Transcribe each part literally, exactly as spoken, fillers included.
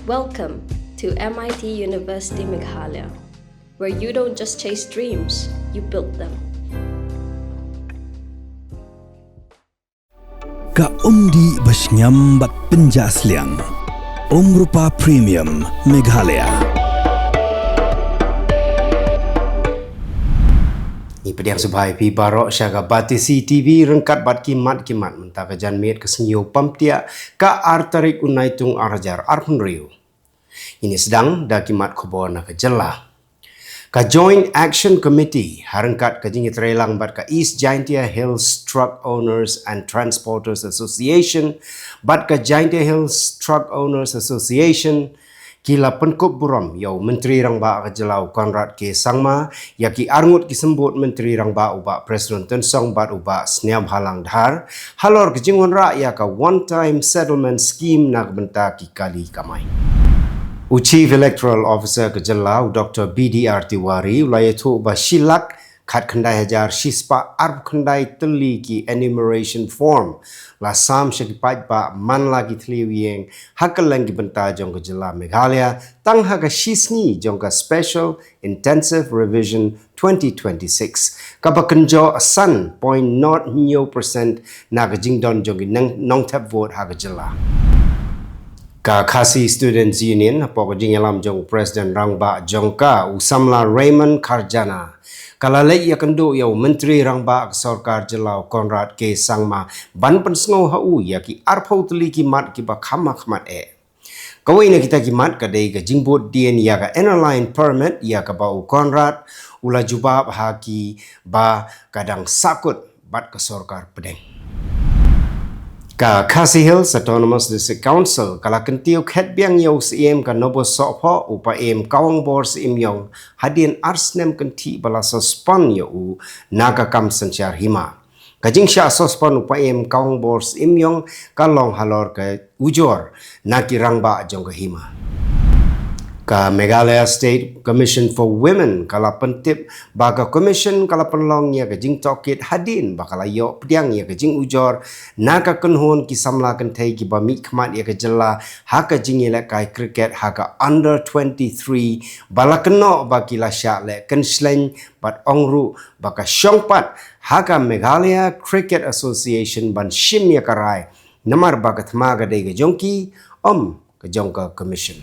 Welcome to M I T University Meghalaya, where you don't just chase dreams, you build them. Ka umdih ba shngiam bad pynjah sliang. Umrupa Premium Meghalaya. Ngi pdiang sngewbha ïa phi baroh sha ka Batesi T V ryngkat bad ki mat ki mat mynta ka janmiet ka sngi u Pamtiah ka ar tarik u Naitung ar hajar arphew hynriew. Ngin ïa sdang da ki mat khubor na ka jylla. Ka Joint Action Committee ha ryngkat ka jingïatreilang bad ka East Jaintia Hills Truck Owners and Transporters Association bad ka Jaintia Hills Truck Owners Association ki la pynkup burom ïa u Myntri Rangbah ka jylla u Conrad K Sangma ïa ki arngut ki symbud Myntri Rangbah u Bah Prestone Tynsong bad u Bah Sniawbhalang Dhar halor ka jingwanrah ïa ka One Time Settlement Scheme na ka bynta ki kali kamai. U Chief Electoral Officer ka jylla u Doctor B D R Tiwari u la ïathuh ba shi lak khatkhyndai hajar shispah arphew khyndai tylli ki enumeration form la sam sha ki paidbah man la ki thliew ïing ha kylleng ki bynta jong ka jylla Meghalaya tang ha ka shi sngi jong ka Special Intensive Revision twenty twenty-six kaba kynjoh san point nought hynñiew percent na ka jingdon jong ki nong, nongthep vote ha ka jylla. Ka Khasi Students Union hapoh ka jingïalam jong u President Rangbah jong ka u samla Raymond Kharjana ka la leit ïakynduh ïa u Myntri Rangbah ka sorkar jylla u Conrad K Sangma ban pynsngew ha u ïa ki arphew tylli ki mat kiba kham ha khmat eh. Kawei na kita ki mat ka dei ka jingbud dien ïa ka Inner Line Permit ïa kaba u Conrad u la jubab ha ki ba ka dang sahkut bad ka sorkar pdeng. Ka Khasi Hills Autonomous District Council ka la kyntiew khet biang ïa u Syiem ka Nobo Sohphoh u Paiem Kawangbor Syiem Ïong hadien ar snem kynthih ba la suspend ïa u na ka kam synshar hima. Ka jingshah suspend u Paiem Kawangbor Syiem Ïong ka long halor ka ujor na ki rangbah jong ka hima. Ka Meghalaya State Commission for Women ka la pyntip ba ka commission ka la pynlong ïa ka jingtohkit hadien ba ka la ïoh pdiang ïa ka jingujor na ka kynhun ki samla kynthei kiba mihkhmat ïa ka jylla ha ka jingïalehkai cricket ha ka under twenty-three ba la kynnoh ba ki la shah leh kynshleng bad ong ruh ba ka shong pat ha ka Meghalaya Cricket Association ban shim ïa ka rai namar ba ka thma ka dei ka jong ki, ym ka jong ka commission.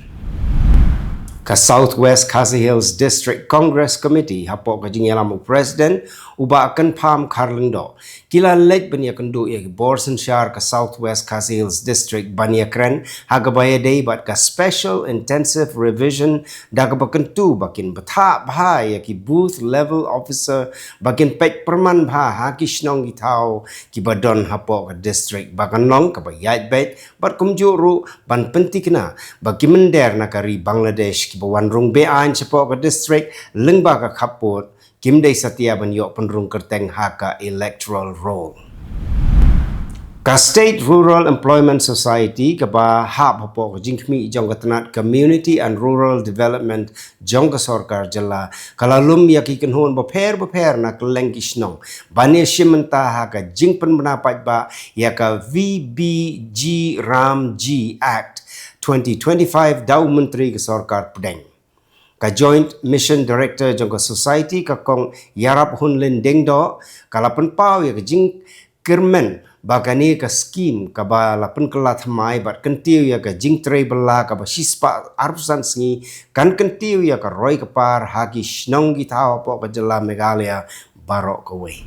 Ka South West Khasi Hills District Congress Committee hapoh ka jingïalam u President u Bah Kynpham Kharlyngdoh ki la leit ban ïakynduh ïa ki bor synshar ka South West Khasi Hills District ban ïakren ha kaba ïadei bad ka Special Intensive Revision da kaba kyntu ba kin bthah bha ïa ki Booth Level Officer ba kin peit pyrman bha ha ki shnong ki thaw kiba don hapoh ka district ba kan long kaba ïaid beit bad kumjuh ruh ban pynthikna ba ki mynder na ka ri Bangladesh kiba wan rung be-aiñ shapoh ka district lyngba ka khappud kim dei satia ban ïoh pynrung kyrteng ha ka electoral roll. Ka State Rural Employment Society kaba hap hapoh ka jingkhmih jong ka tnat Community and Rural Development jong ka sorkar jylla ka la lum ïa ki kynhun bapher bapher na kylleng ki shnong ban ïashim bynta ha ka jingpynbna paidbah ïa ka V B G RAM G Act twenty twenty-five da u Myntri ka sorkar pdeng. Ka Joint Mission Director jong ka Society ka Kong Ïarap Hunlin Diengdoh ka la pynpaw ïa ka jingkyrmen ba kane ka skhim kaba la pynkylla thymmai bad kyntiew ïa ka jingtrei bylla kaba shispah arphew san sngi kan kyntiew ïa ka roi ka par ha ki shnong ki thaw hapoh ka jylla Meghalaya baroh kawei.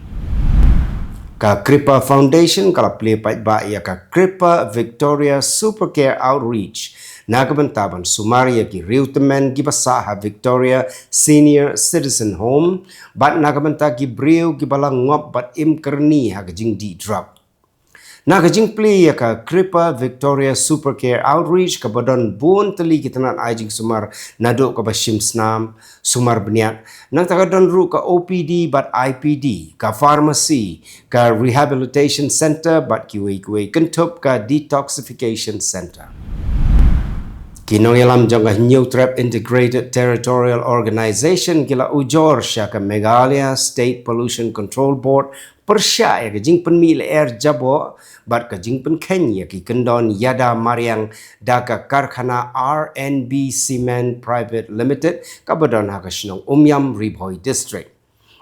Ka Kripa Foundation ka la plie paidbah ïa ka Kripa Victoria Super Care Outreach na ka bynta ban sumar ïa ki riewtymmen kiba sah ha Victoria Senior Citizen Home bad na ka bynta ki briew kiba la ngop bad im kyrni ha ka jingdih drug. Na ka jingplie ïa ka Kripa Victoria Super Care Outreach kaba don bun tylli ki tnat ai jingsumar naduh kaba shim snam, sumar bniat, nangta ka don ruh ka O P D bad I P D, ka pharmacy, ka rehabilitation center bad kiwei kiwei, kynthup ka detoxification center. Ki nongïalam jong ka Hynñiewtrep Integrated Territorial Organization ki la ujor sha ka Meghalaya State Pollution Control Board pyrshah ïa ka jingpynmih lyer jaboh bad ka jingpynkheiñ ïa ki kyndon ïada mariang da ka karkhana R N B Cement Private Limited kaba don ha ka shnong Umiam, Ri Bhoi District.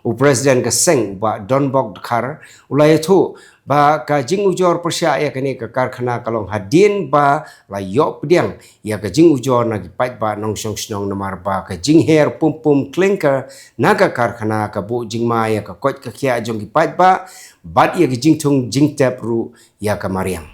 U President ka seng, u Bah Donbok Dkhar, u la ïathuh ba ka jingujor pyrshah ïa kane ka karkhana ka long hadien ba la ïoh pdiang ïa ka jingujor na ki paidbah nongshong shnong namar ba ka jingher pum pum clinker na ka karkhana ka buh jingma ïa ka koit ka khiah jong ki paidbah bad ïa ka jingthung jingtep ruh ïa ka mariang.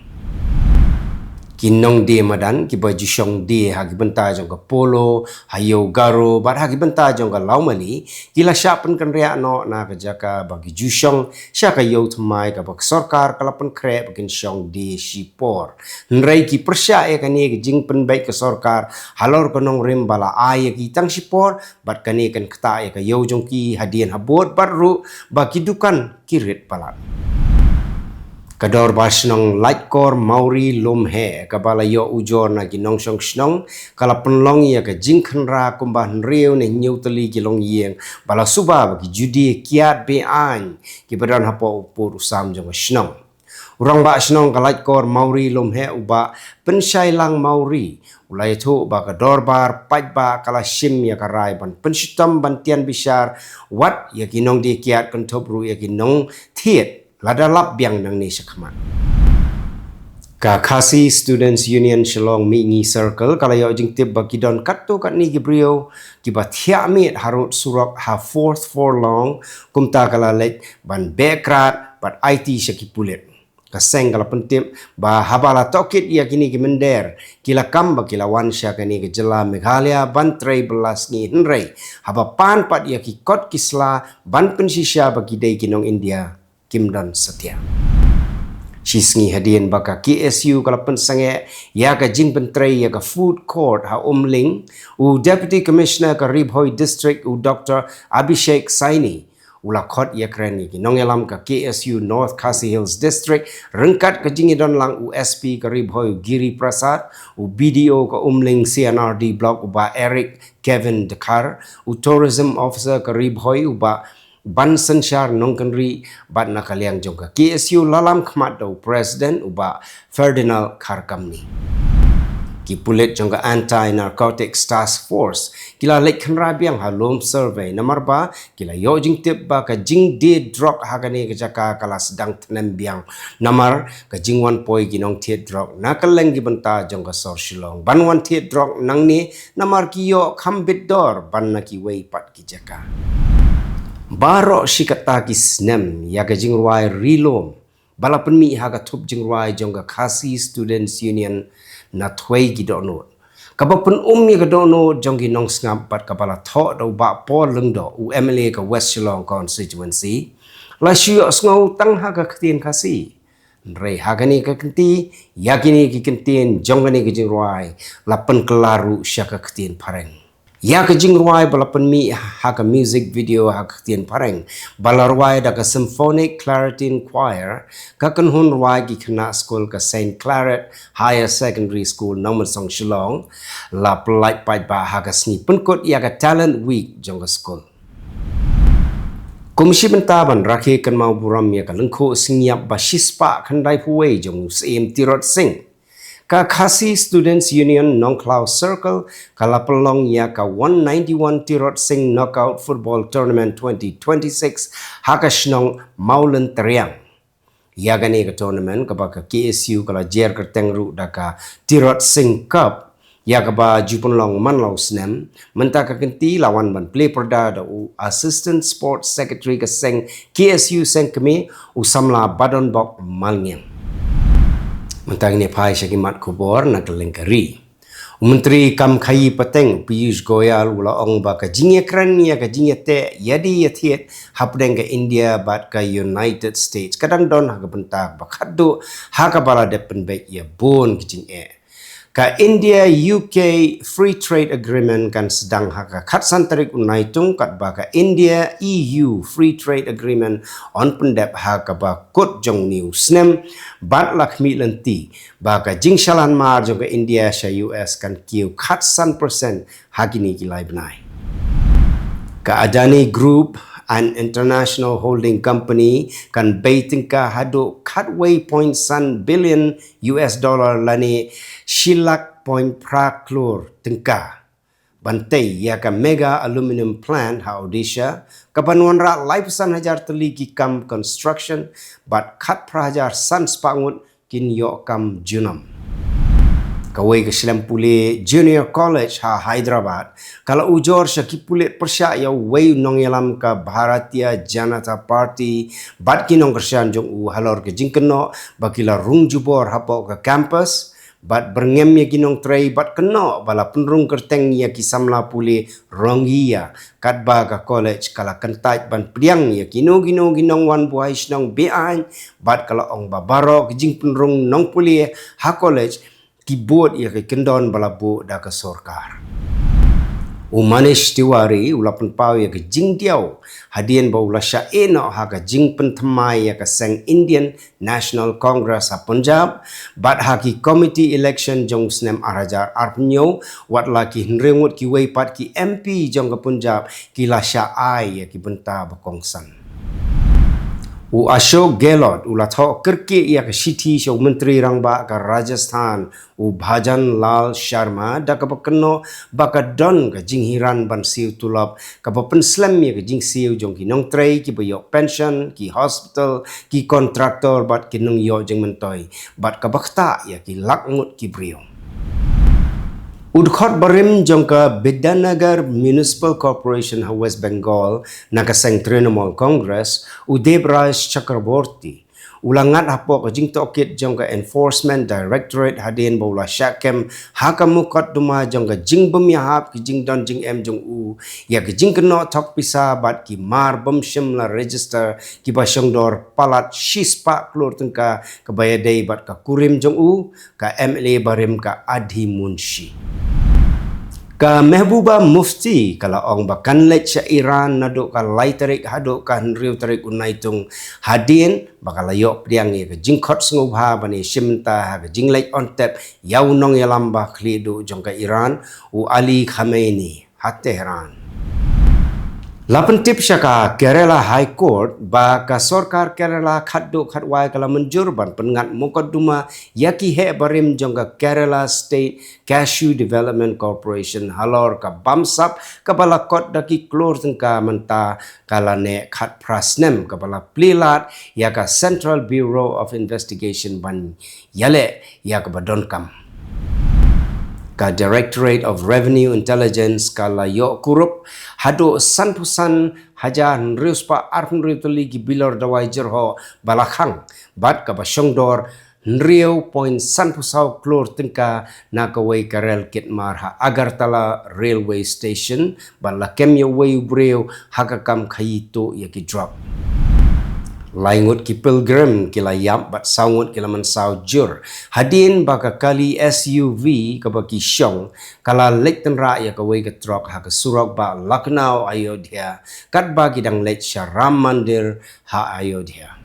Ki nongdie madan kiba ju shong die ha ki bynta jong ka Polo, ha Ïew Garo bad ha ki bynta jong ka Lawmali ki la shah pynkynriah noh na ka jaka ba ki ju shong sha ka ïew thymmai kaba ka sorkar ka la pynkhreh ba kin shong die shipor. Hynrei ki pyrshah ïa kane ka jingpynbeit ka sorkar halor ka nongrim ba la ai ïa ki tang shipor bad kane kan ktah ïa ka ïew jong ki hadien habud bad ruh ba ki dukan ki rit palat. Ka dorbar shnong Laitkor Mawri Lumheh kaba la ïoh ujor na ki nongshong shnong ka la pynlong ïa ka jingkhynra kumba hynriew ne hynñiew tylli ki longïing ba la suba ba ki ju die kiad be-aiñ kiba don hapoh u pud u sam jong ka shnong. U rangbah shnong ka Laitkor Mawri Lumheh, u Bah Pynshailang Mawri, u la ïathuh ba ka dorbar paidbah ka la shim ïa ka rai ban pynshitom ban tian bishar wat ïa ki nongdie kiad kynthup ruh ïa ki nongthied lada lap biang nangne shakhmat. Ka Khasi Students Union Shillong Mihngi Circle ka la ïoh jingtip ba ki don katto katne ki briew kiba thiah miet harud surok ha fourth floor long, kumta ka la leit ban beh krad bad aiti sha ki pulit. Ka seng ka la pyntip ba haba la tohkit ïa kine ki mynder ki la kam ba ki la wan sha kane ka jylla Meghalaya ban trei bylla sngi, hynrei haba pan pat ïa ki kot ki sla ban pynshisha ba ki dei ki nong India, kim don satia. Shisngi hadien ba ka K S U ka la pynsangeh ïa ka jingpyntrei ïa ka food court ha Umling, u Deputy Commissioner ka Ri Bhoi District, u Doctor Abhishek Saini, u la khot ïakren ïa ki nongïalam ka K S U North Khasi Hills District ryngkat ka jingïadonlang u S P ka Ri Bhoi, u Giri Prasad, u B D O ka Umling C and R D Block, u Bah Eric Kevin Dkhar, u Tourism Officer ka Ri Bhoi, u Bah Bansynshar Nongkynrih, bad na ka liang jong ka K S U la lam khmat da u President, u Bah Ferdinand Kharkamni. Ki pulit jong ka Anti Narcotics Task Force ki la leit khynra biang ha Lum Survey namar ba ki la ïoh jingtip ba ka jingdie drok ha kane ka jaka ka la sdang thnem biang namar ka jingwan poi ki nongthied drok na kylleng ki bynta jong ka sor Shillong ban wan thied drok nangne namar ki ïoh kham bit dor ban na kiwei pat ki jaka. Baroh shi katta ki snem ïa ka jingrwai Ri Lum ba la pynmih ha ka thup jingrwai jong ka Khasi Students Union na thwei ki dohnud, kaba pynum ïa ka dohnud jong ki nongsngap bad kaba la thoh da u Bah Paul Lyngdoh, u M L A ka West Shillong Constituency, la shu ïohsngew tang ha ka ktien Khasi. Hynrei ha kane ka kynti, ïa kine ki kyntien jong kane ka jingrwai la pynkylla ruh sha ka ktien Phareng. Ïa ka jingrwai ba la pynmih ha ka music video ha ka ktien Phareng, ba la rwai da ka Symphonic Clarinet Choir, ka kynhun rwai ki khynnah skul ka Saint Claret Higher Secondary School, Nongmynsong, Shillong, la pyllait paidbah ha ka sngi pynkut ïa ka Talent Week jong ka skul. Kum shi bynta ban rakhe kynmaw burom ïa ka lyngkhuh sngi ïap ba shispah khyndaiphew wei jong u Syiem Tirot Sing, ka Khasi Students Union Nongkhlaw Circle ka la pynlong ïa ka one ninety-one Tirot Sing Knockout Football Tournament twenty twenty-six ha ka shnong Mawlyntriang. Ïa kane ka tournament kaba ka K S U ka la jer kyrteng ruh da ka Tirot Sing Cup, ïa kaba ju pynlong man la u snem, mynta ka kynti la wan ban plie pyrda da u Assistant Sports Secretary ka seng K S U seng kmie, u samla Badonbok Malngiang. Mynta ngin ïa phai sha ki mat khubor na ka lyngkha ri. U Myntri Kam Khaïi Pateng, Piyush Goyal, u la ong ba ka jingïakren ïa ka jingïateh ïadie ïathied hapdeng ka India bad ka United States ka dang don ha ka bynta ba khatduh, ha kaba la dep pynbeit ïa bun ki jingeh. Ka India U K Free Trade Agreement kan sdang ha ka khatsan tarik u Naitung, katba ka India E U Free Trade Agreement yn pyndep ha kaba kut jong une u snem, bad la khmih lynti ba ka jingshalan mar jong ka India sha U S kan kiew khatsan percent ha kine ki lai bnai. Ka Adani Group an international holding company, kan bei tyngka haduh khatwei point san billion U S dollar lane shi lak point phra klur tyngka ban tei ïa ka mega aluminium plant ha Odisha, kaban wanrah laiphew san hajar tylli ki kam construction bad khatphra hajar san spah ngut kin ïoh kam junom. Kawei ka shlem pule Junior College ha Hyderabad ka la ujor sha ki pulit pyrshah ïa uwei u nongïalam ka Bharatiya Janata Party bad ki nongkyrshan jong u halor ka jingkynnoh ba ki la rung jubor hapoh ka campus bad byrngem ïa ki nongtrei bad kynnoh ba la pynrung kyrteng ïa ki samla pule Rohingya, katba ka college ka la kyntait ban pdiang ïa kino kino ki nongwan buhai shnong be-aiñ bad ka la ong ba baroh ki jingpynrung nongpule ha college ki bud ïa ki kyndon ba la buh da ka sorkar. U Manish Tiwari u la pynpaw ïa ka jingdiaw hadien ba u la shah ïehnoh ha ka jingpynthymmai ïa ka seng Indian National Congress ha Punjab bad ha ki committee election jong u snem ar hajar arphew hynñiew, wat la ki hynriew ngut kiwei pat ki M P jong ka Punjab ki la shah ai ïa ki bynta ba kongsan. U Ashok Gehlot u la thoh kyrkieh ïa ka shithi sha u Myntri Rangbah ka Rajasthan, u Bhajan Lal Sharma, da kaba kynnoh ba ka don ka jinghiran ban siew tulop kaba pynslem ïa ka jingsiew jong ki nongtrei, kiba ïoh pension, ki hospital, ki contractor bad ki nongïoh jingmyntoi, bad kaba ktah ïa ki lak ngut ki briew. U dkhot barim jong ka Bidyannagar Municipal Corporation ha West Bengal na ka seng Trinamool Congress, u Debraj Chakraborty, u la ngat hapoh ka jingtohkit jong ka Enforcement Directorate hadien ba u la shah kem ha ka mukotduma jong ka jingbym ïahap ki jingdon jingem jong u ïa ka jingkynnoh thok pisa bad ki mar bym shym la register kiba shongdor palat shispah klur tyngka kaba ïadei bad ka kurim jong u, ka M L A barim ka Adhi Munshi. Ka Mehbooba Mufti ka la ong ba kan leit sha Iran naduh ka lai tarik haduh ka hynriew tarik u Naitung, hadien ba ka la ïoh pdiang ïa ka jingkhot sngewbha ban ïashim bynta ha ka jingleit on tep ïa u nongïalam ba khlieh duh jong ka Iran, u Ali Khamenei, ha Tehran. La pyntip sha ka Kerala High Court ba ka sorkar Kerala khatduh khatwai ka la mynjur ban pynngat mukotduma ïa ki heh barim jong ka Kerala State Cashew Development Corporation halor ka bamsap kaba la kot da ki klur tyngka mynta ka la neh khatphra snem kaba la plie lad ïa ka Central Bureau of Investigation ban ïaleh ïa kaba donkam. Ka Directorate of Revenue Intelligence ka la ïoh kurup haduh sanphew san hajar hynriew spah arphew hynriew tylli ki bilor dawai jyrhoh ba la khang bad kaba shongdor hynriew point sanphew saw klur tyngka na kawei ka rel kit mar ha Agartala Railway Station bad la kem ïa uwei u briew ha ka kam khaïi tuh ïa ki drok. Lai ngut ki pilgrim ki la ïap bad saw ngut ki la mynsaw jur hadien ba ka kali S U V kaba ki shong ka la leit tynrah ïa kawei ka trok ha ka surok ba Lucknow Ayodhya katba ki dang leit sha Ram Mandir ha Ayodhya.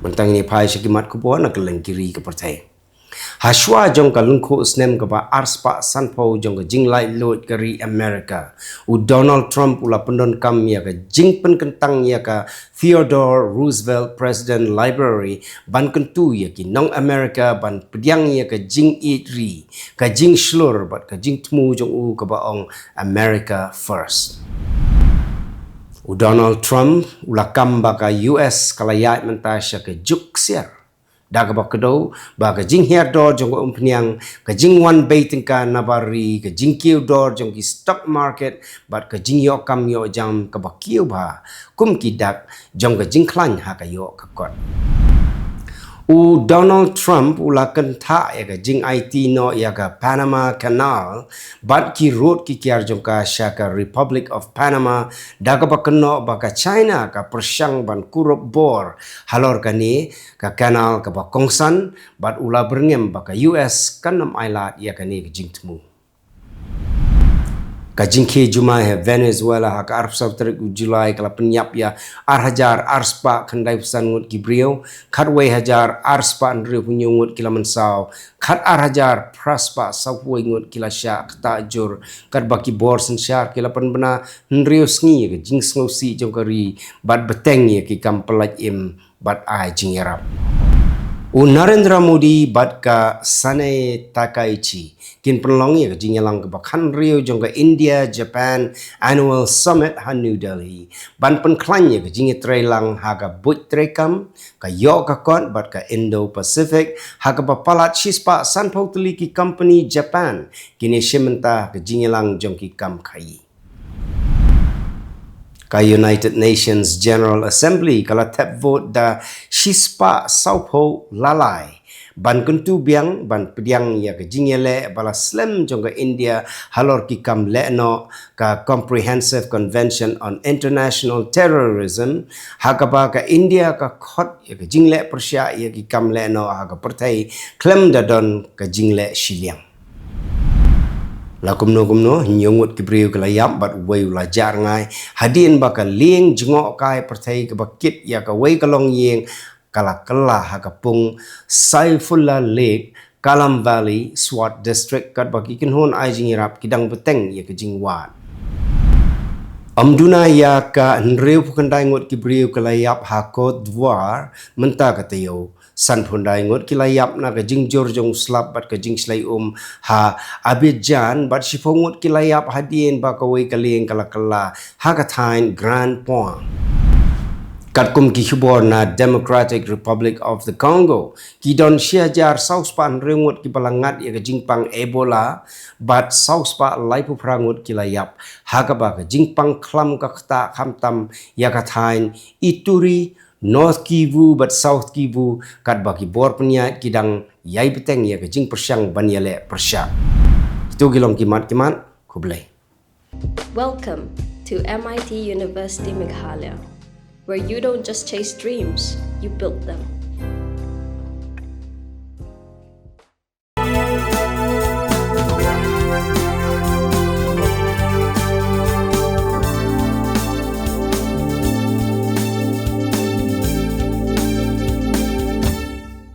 Mynta ngin ïa phai sha ki mat khubor na kylleng ki ri ka pyrthei. Hashwa jong ka lyngkhuh snem kaba arspah sanphew jong ka jinglaitluid ka ri America, u Donald Trump u la pyndonkam ïa ka jingpynkyntang ïa ka Theodore Roosevelt President Library ban kyntu ïa ki nong America ban pdiang ïa ka jingïeit ri, ka jingshlur bad ka jingthmu jong u kaba ong America First. U Donald Trump u la kam ba ka U S ka la ïaid mynta sha ka juk ksiar da kaba kdew ba ka jinghiar dor jong ka umphniang, ka jingwan bei tyngka na bar ri, ka jingkiew dor jong ki stock market bad ka jingïoh kam ïoh jam kaba kiew bha kum ki dak jong ka jingkhlaiñ ha ka ïoh ka kot. U Donald Trump u la kynthah ïa ka jingaiti noh ïa ka Panama Canal bad ki rud ki kiar jong ka sha ka Republic of Panama da kaba kynnoh ba ka China ka pyrshang ban kurup bor halor kane ka canal kaba kongsan bad u la byrngem ba ka U S kan ym ailad ïa kane ka jingthmu. Ka jingkhie jumai ha Venezuela ha ka arphew saw tarik u July ka la pynïap ïa ar hajar ar spah khyndai phew san ngut ki briew, khatwei hajar ar spah hynriewphew hynñiew ngut ki la mynsaw, khat ar hajar phra spah sawphew wei ngut ki la shah ktah jur, katba ki bor synshar ki la pynbna hynriew sngi ïa ka jingsngewsih jong ka ri bad bteng ïa ki kam pyllait im bad ai jingïarap. U Narendra Modi bad ka Sanae Takaichi kin pynlong ïa ka jingïalang kaba khathynriew jong ka India Japan Annual Summit ha New Delhi ban pynkhlaiñ ïa ka jingïatreilang ha ka buit treikam, ka ïoh ka kot bad ka Indo-Pacific, ha kaba palat shispah sanphew tylli ki kompani Japan kin ïashim bynta ha ka jingïalang jong ki kam khaïi. Ka United Nations General Assembly ka la thep vote da shispah sawphew la lai ban kyntu biang ban pdiang ïa ka jingïaleh ba la slem jong ka India halor ki kam lehnoh, ka Comprehensive Convention on International Terrorism, ha kaba ka India ka khot ïa ka jingleh pyrshah ïa ki kam lehnoh ha ka pyrthei khlem da don ka jingleh shiliang. La kumno kumno, hynñiew ngut ki briew ki la ïap bad uwei u la jah rngai hadien ba ka lieng jngohkai pyrthei kaba kit ïa kawei ka longïing ka la kylla ha ka pung Saifullah Lake, Kalam Valley, Swat District, katba ki kynhun ai jingïarap ki dang bteng ïa ka jingwad. Ym duna ïa ka, hynriewphew khyndai ngut ki briew ki la ïap ha Côte d'Ivoire mynta ka taïew. Sanphew khyndai ngut ki la ïap na ka jingjur jong u slap bad ka jingshlei um ha Abidjan, bad shiphew ngut ki la ïap hadien ba kawei ka lieng ka la kylla ha ka thaiñ Grand Point. Katkum ki khubor na Democratic Republic of the Congo, ki don shi hajar saw spah hynriew ngut kiba la ngat ïa ka jingpang Ebola, bad saw spah laiphew phra ngut ki la ïap, ha kaba ka jingpang khlam ka ktah khamtam ïa ka thaiñ Ituri, North Kivu bad South Kivu, katba ki bor pynïaid ki dang ïai bteng ïa ka jingpyrshang ban ïaleh pyrshah. Kito ki long ki mat ki mat, khublei. Welcome to M I T University Meghalaya, where you don't just chase dreams, you build them.